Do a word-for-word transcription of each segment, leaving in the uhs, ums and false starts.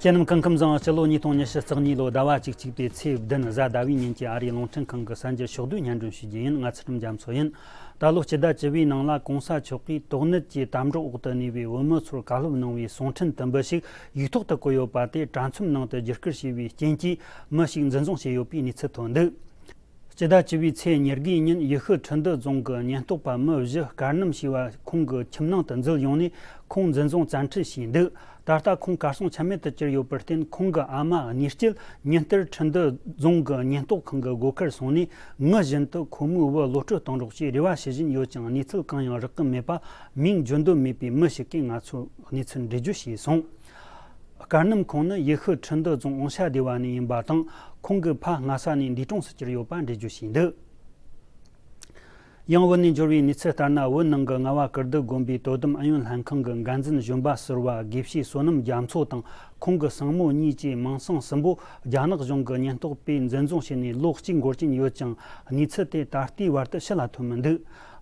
ཁྱེད་རྣམས་སྐུ་ཁམས་བཟང་། སྤྱི་ལོ་ཉིས་སྟོང་ཉི་ཤུ་རྩ་གཉིས་ལོ་ཟླ་བ་བཅུ་གཅིག་པའི་ཚེས་བདུན་གཟའ་ཟླ་བའི་ཉིན་གྱི་ཨ་རིའི་རླུང་འཕྲིན་ཁང་གི་གསར་འགྱུར་ཕྱོགས་བསྡུས་སྙན་སྒྲོན་ཞུ་རྒྱུ་ཡིན། ང་ཚུལ་ཁྲིམས་རྒྱ་མཚོ་ཡིན། ད་ལོ་སྤྱི་ཟླ་བཅུ་པའི་ནང་ལ་གོང་ས་མཆོག་གིས་དོགས་གནད་ཀྱི་དམ་བསྒྲགས་འོག་ཏུ་གནས་པའི་བོད་མི་ཚོར་བཀའ་སློབ་གནང་བའི་གསུང་འཕྲིན་དུམ་བུ་ཞིག་ཡིག་ཐོག་ཏུ་བཀོད་ཡོད་པ་དེ་དྲ་མཚམས་ནང་དུ་བརྒྱུད་སྐུར་བྱས་པའི་རྐྱེན་གྱིས་མི་ཞིག་འཛིན་བཟུང་བྱས་ཡོད་པའི་གནས་ཚུལ་ཐོན་འདུག། སྤྱི་ཟླ་བཅུ་པའི་ཚེས་ཉེར་དགུའི་ཉིན་ཡུལ་ཤུལ་ཁྲི་འདུ་རྫོང་གི་ཉེན་རྟོག་པ་མི་བཞི་དཀར་ནམ་ཞེས་པ་ཁོང་གི་ཁྱིམ་ནང་དུ་འཛུལ་ཡོང་ནས་ཁོང་འཛིན་བཟུང་བཙན་ཁྲིད་བྱས་འདུག། ད་ལྟ་ཁོང་གར་སོང་ཆ་མེད་དུ་གྱུར་ཡོད་པར་བརྟེན། ཁོང་གི་ཨ་མ་གཉིས་སྐྱེས་ཉིན་ལྟར་ཁྲི་འདུ་རྫོང་གི་ཉེན་རྟོག་ཁང་གི་སྒོ་ཁར་སོང་ནས་ངུ་བཞིན་དུ་ཁོ་མོའི་བུ་གློད་གྲོལ་གཏོང་རོགས་ཞེས་རེ་བ་ཞུ་བཞིན་ཡོད་ཀྱང་གནས་ཚུལ་གང་ཡང་རག་གི་མེད་པ་མིང་བརྗོད་འདོད་མེད་པའི་མི་ཞིག་གིས་ང་ཚོར་གནས་ཚུལ་འགྲེལ་བརྗོད་བྱས་སོང་། དཀར་ནམ་ཁོང་ནི་ཡུལ་ཤུལ་ཁྲི་འདུ་རྫོང་ཨོང་ཤ་སྡེ་བ་ནས་ཡིན་པ་དང་། ཁོང་གི་ཕ་སྔ་ས་ནས་འདས་གྲོངས་སུ་གྱུར་ཡོད་པ་འགྲེལ་བརྗོད་བྱས་འདུག། ཡང་བོད་ནས་འབྱོར་བའི་གནས་ཚུལ་ལྟར་ན། བོད་ནང་གི་རྔ་བ་ཀིརྟི་དགོན་པའི་དོ་དམ་ཨུ་ཡོན་ལྷན་ཁང་གི་འགན་འཛིན་གཞོན་པ་ཟུར་པ་དགེ་བཤེས་བསོད་ནམས་རྒྱ་མཚོ་དང་ཁོང་གི་སྲིང་མོ་གཉིས་བཅས་མིང་སྲིང་གསུམ་པོ་རྒྱ་ནག་གཞུང་གི་ཉེན་རྟོག་པས་འཛིན་བཟུང་བྱས་ནས་ལོ་གཅིག་འགོར་གྱིན་ཡོད་ཀྱང་། གནས་ཚུལ་དེ་ད་ལྟའི་བར་དུ་ཕྱི་ལ་ཐོན་མི་འདུག།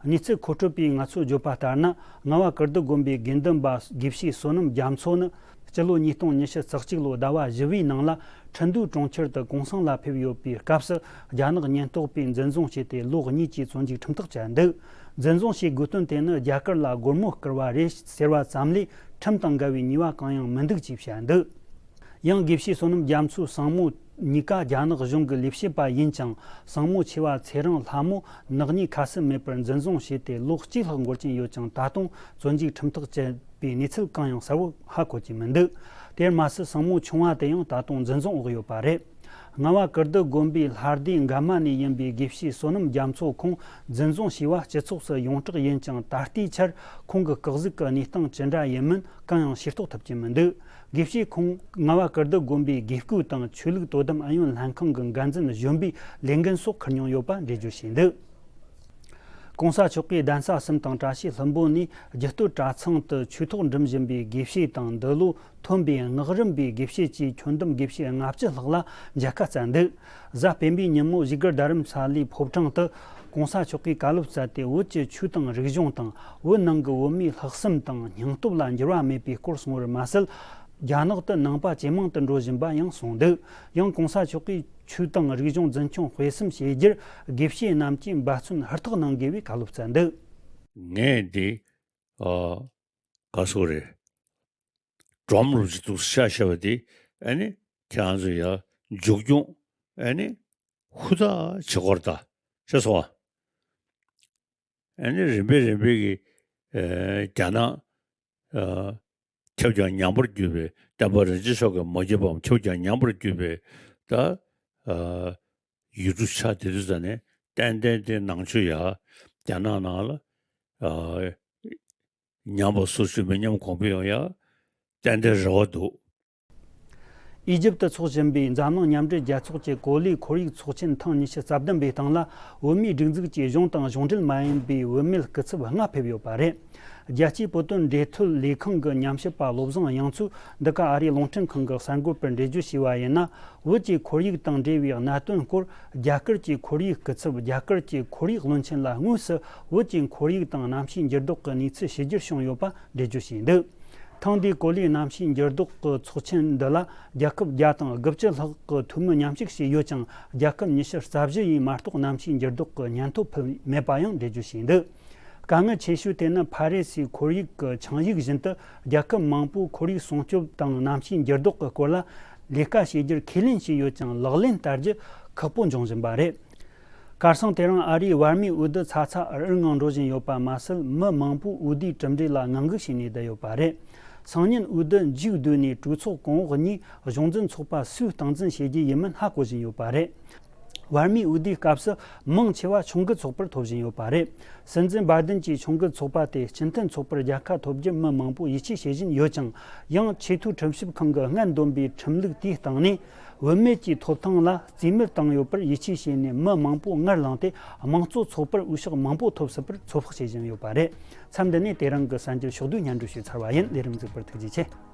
གནས་ཚུལ་མཁོ་སྤྲོད་པས་ང་ཚོར་བརྗོད་པ་ལྟར་ན། རྔ་བ་ཀིརྟི་དགོན་པའི་དགེ་འདུན་པ་དགེ་བཤེས་བསོད་ནམས་རྒྱ་མཚོ་ནི། སྤྱི་ལོ་ཉིས་སྟོང་ཉི་ཤུ་རྩ་གཅིག་ལོའི་ཟླ་བ་བཞི་པའི་ནང་ལ་ཁྲིན་ཏུའུ་གྲོང་ཁྱེར་དུ་གུང་སེང་ལ་ཕེབས་ཡོད་པའི་སྐབས་སུ། རྒྱ་ནག་ཉེན་རྟོག་པས་འཛིན་བཟུང་བྱས་ཏེ་ལོ་གཉིས་ཀྱི་བཙོན་འཇུག་ཁྲིམས་ཐག་བཅད་འདུག། འཛིན་བཟུང་བྱེད་དགོས་དོན་དེ་ནི་རྒྱ་གར་ལ་སྒོར་མོ་བསྐུར་བ་རེད་ཟེར་བ་ཙམ་ལས་ཁྲིམས་དང་འགལ་བའི་ཉེས་པ་གང་ཡང་མི་འདུག་ཅེས་བཤད་འདུག། ཡང་དགེ་བཤེས་བསོད་ནམས་རྒྱ་མཚོའི་སྲིང་མོ་གཉིས་ཀ་རྒྱ་ནག་གཞུང་གི་ལས་བྱེད་པ་ཡིན་ཅིང་། སྲིང་མོ་ཆེ་བ་ཚེ་རིང་ལྷ་མོ་ནག་ཉེས་ཁ་གསལ་མེད་པར་འཛིན་བཟུང་བྱས་ཏེ་ལོ་གཅིག་ལྷག་འགོར་གྱིན་ཡོད་ཀྱང་། ད་དུང་བཙོན་འཇུག་ཁྲིམས་ཐག་བཅད་པའི་གནས་ཚུལ་གང་ཡང་གསལ་བོ་ཧ་གོ་གི་མི་འདུག། དེར་མ་ཟད། སྲིང་མོ་ཆུང་བ་དེ་ཡང་ད་དུང་འཛིན་བཟུང་འོག་ཡོད་པ་རེད། རྔ་བ་ཀིརྟི་དགོན་པའི་ལྷ་སྡེ་འགན་མ་ནས་ཡིན་པའི་དགེ་བཤེས་བསོད་ནམས་རྒྱ་མཚོ་ཁོང་འཛིན་བཟུང་བྱས་པ་སྤྱི་ཚོགས་སུ་ཡོངས་གྲགས་ཡིན་ཅིང་། ད་ལྟའི་ཆར་ཁོང་གི་སྐུ་གཟུགས་ཀྱི་གནས་སྟངས་ཇི་འདྲ་ཡིན་མིན་གང་ཡང་ཤེས་རྟོགས་ཐུབ་ཀྱི་མི་འདུག། དགེ་བཤེས་ཁོང་རྔ་བ་ཀིརྟི་དགོན་པའི་དགེ་བསྐོས་དང་ཆོས་ལུགས་དོ་དམ་ཨུ་ཡོན་ལྷན་ཁང་གི་འགན་འཛིན་གཞོན་པའི་ལས་འགན་སོགས་འཁུར་མྱོང་ཡོད་པ་འགྲེལ་བརྗོད་བྱས་འདུག། གོང་ས་མཆོག་གིས་གདན་ས་གསུམ་དང་བཀྲ་ཤིས་ལྷུན་པོ་ནས་རྒྱུད་སྟོད་གྲྭ་ཚང་དུ་ཆོས་ཐོག་འགྲིམ་བཞིན་པའི་དགེ་བཤེས་དང་། འདི་ལོ་ཐོན་པའི་སྔགས་རིམ་པའི་དགེ་བཤེས་བཅས་ཁྱོན་བསྡོམས་དགེ་བཤེས་ལྔ་བཅུ་ལྷག་ལ་མཇལ་ཁ་བསྩལ་འདུག། གཟའ་སྤེན་པའི་ཉིན་མོ་བཞུགས་སྒར་རྡ་རམ་ས་ལའི་ཕོ་བྲང་དུ་གོང་ས་མཆོག་གིས་བཀའ་སློབ་སྩལ་ཏེ། བོད་ཀྱི་ཆོས་དང་རིག་གཞུང་དང་། བོད་ནང་གི་བོད་མིའི་ལྷག་བསམ་དང་སྙིང་སྟོབས་ལ་འགྱུར་བ་མེད་པའི་སྐོར་གསུངས་པར་མ་ཟད། རྒྱ་ནག་ཏུ་ནང་པ་ཇེ་མང་དུ་འགྲོ་བཞིན་པ་ཡང་གསུངས་འདུག། ཡང་གོང་ས་མཆོག་གིས་ཆོས་དང་རིག་གཞུང་འཛིན་སྐྱོང་སྤེལ་གསུམ་བྱེད་རྒྱུར་དགེ་བཤེས་རྣམས་ཀྱིས་འབད་བརྩོན་ཧུར་ཐག་གནང་དགོས་པའི་བཀའ་སློབ་སྩལ་འདུག། ངས་འདི་ཨ་ག་སོ་རེད། སྒྲོམ་རུ་ཅི་འདུག་ཤ་ཤ་བ་དེ་ཨ་ནི་ཁྱེད་རང་ཚོ་ཡ་མཇུག་སྐྱོང་ཨ་ནི་ཧུར་ཐག་བྱེད་དགོས་རེད་ད། ཤེས་སོང་ཨ། ཨ་ནི་རིམ་པས་རིམ་པས་ཀྱི་ཨ་རྒྱ་ནག་ཨ་ཁྱབ་ཀྱང་ཉམས་པར་གྱུར་པའི་བསྟན་པ་རིན་ཆེན་མཆོག་གིས་མ་བརྒྱབ་པའམ་ཁྱབ་ཀྱང་ཉམས་པར་གྱུར་པའི་ད་ཨ་ཡུལ་གྲུ་ཆགས་དེ་དུས་ཙ་ནས་ཏན་ཏན་དེ་ནང་ཆོས་ཡ་རྒྱ་ནག་ནང་ལ་ཨ་ཉམས་པ་སོར་ཆུད་མི་ཉམས་གོང་འཕེལ་ཡོང་ཡ་ཏན་ཏན་རེ་བ་འདུག། ཨི་ཇིབ་ཏུ་འཚོགས་བཞིན་པའི་འཛམ་གླིང་མཉམ་འབྲེལ་རྒྱལ་ཚོགས་ཀྱི་གོ་ལའི་ཁོར་ཡུག་ཚོགས་ཆེན་ཐེངས་ཉི་ཤུ་རྩ་བདུན་པའི་སྟེང་ལ། བོད་མིའི་སྒྲིག་འཛུགས་ཀྱི་གཞུང་དང་གཞུང་འབྲེལ་མ་ཡིན་པའི་བུད་མེད་སྐུ་ཚབ་ལྔ་ཕེབས་ཡོད་པ་རེད། རྒྱལ་སྤྱིའི་བོད་དོན་འབྲེལ་མཐུད་ལས་ཁང་གི་ཉམས་ཞིབ་པ་བློ་བཟང་དབྱངས་མཚོས་འདི་ག་ཨ་རིའི་རླུང་འཕྲིན་ཁང་གི་གསར་འགོད་པར་འགྲེལ་བརྗོད་བྱས་པ་ཡིན་ན། བོད་ཀྱི་ཁོར་ཡུག་དང་འབྲེལ་བའི་གནད་དོན་སྐོར་རྒྱ་གར་གྱི་ཁོར་ཡུག་སྐུ་ཚབ། རྒྱ་གར་གྱི་ཁོར་ཡུག་བློན་ཆེན་ལ་དངོས་སུ་བོད་ཀྱི་ཁོར་ཡུག་དང་གནམ་གཤིས་འགྱུར་ལྡོག་གི་གནས་ཚུལ་ཞིབ་བསྒྱུར་བྱུང་ཡོད་པ་འགྲེལ་བརྗོད་བྱས་འདུག། ཐེངས་འདིའི་གོ་ལའི་གནམ་གཤིས་འགྱུར་ལྡོག་གི་ཚོགས་ཆེན་འདི་ལ་རྒྱལ་ཁབ་བརྒྱ་དང་དགུ་བཅུ་ལྷག་གི་འཐུས་མི་མཉམ་ཞུགས་བྱས་ཡོད་ཀྱང་། རྒྱལ་ཁབ་ཉི་ཤུ་རྩ་བཞི་ཡིས་མ་གཏོགས་གནམ་གཤིས་འགྱུར་ལྡོག་གི་སྙན་ཐོ་ཕུལ་མེད་པ་ཡང་འགྲེལ་བརྗོད་བྱས་འདུག། དཀའ་ངལ་ཆེ་ཤོས་དེ་ནི་ཕ་རི་སིའི་ཁོར་ཡུག་གི་ཆིངས་ཡིག་བཞིན་དུ། རྒྱལ་ཁབ་མང་པོས་ཁོར་ཡུག་སྲུང་སྐྱོབ་དང་གནམ་གཤིས་འགྱུར་ལྡོག་གི་སྐོར་ལ་ལས་ཀ་བྱེད་རྒྱུར་ཁས་ལེན་བྱས་ཡོད་ཀྱང་། ལག་ལེན་བསྟར་རྒྱུ་ཁག་པོ་འབྱུང་བཞིན་པ་རེད། ཁར་སང་དེ་རིང་ཨ་རིའི་བར་མིའི་འོས་བསྡུ་ཚ་ཚ་འུར་འུར་ངང་འགྲོ་བཞིན་ཡོད་པ་མ་ཟད། མི་མང་པོས་འོས་བསྡུའི་གྲུབ་འབྲས་ལ་ངང་སྒུག་བྱས་ནས་བསྡད་ཡོད་པ་རེད། སང་ཉིན་འོས་བསྡུ་མཇུག་བསྡུས་ནས་གྲོས་ཚོགས་གོང་འོག་གཉིས་གཞུང་འཛིན་ཚོགས་པ་སུས་སྟངས་འཛིན་བྱེད་རྒྱུ་ཡིན་མིན་ཧ་གོ་བཞིན་ཡོད་པ་རེད། བར་མིའི་འོས་བསྡུའི་སྐབས་སུ་མང་ཆེ་བ་ཆུང་བརྒྱུད་ཚོགས་པར་ཐོབ་བཞིན་ཡོད་པ་རེད། སྲིད་འཛིན་བའི་ཌེན་གྱི་ཆུང་བརྒྱུད་ཚོགས་པ་དེ་སྤྱི་མཐུན་ཚོགས་པར་རྒྱལ་ཁ་ཐོབ་རྒྱུ་མི་མང་པོས་ཡིད་ཆེས་བྱེད་བཞིན་ཡོད་ཀྱང་། ཡང་ཆེས་མཐོའི་ཁྲིམས་ཞིབ་ཁང་གི་སྔར་འདོན་པའི་ཁྲིམས་ལུགས་དེའི་སྟེང་ནས། བུད་མེད་ཀྱི་ཐོབ་ཐང་ལ་རྩིས་མེད་བཏང་ཡོད་པར་ཡིད་ཆེས་བྱས་ནས། མི་མང་པོ་ངར་ལངས་ཏེ། དམངས་གཙོ་ཚོགས་པར་འོས་ཤོག་མང་པོ་ཐོབ་སྲིད་པར་ཚོད་དཔག་བྱེད་བཞིན་ཡོད་པ་རེད། མཚམས་འདི་ནས་དེ་རིང་གི་གསར་འགྱུར་ཕྱོགས་བསྡུས་སྙན་སྒྲོན་ཞུས་ཚར་བ་ཡིན། ལས་རིམ་གཟིགས་པར་ཐུགས་རྗེ་ཆེ།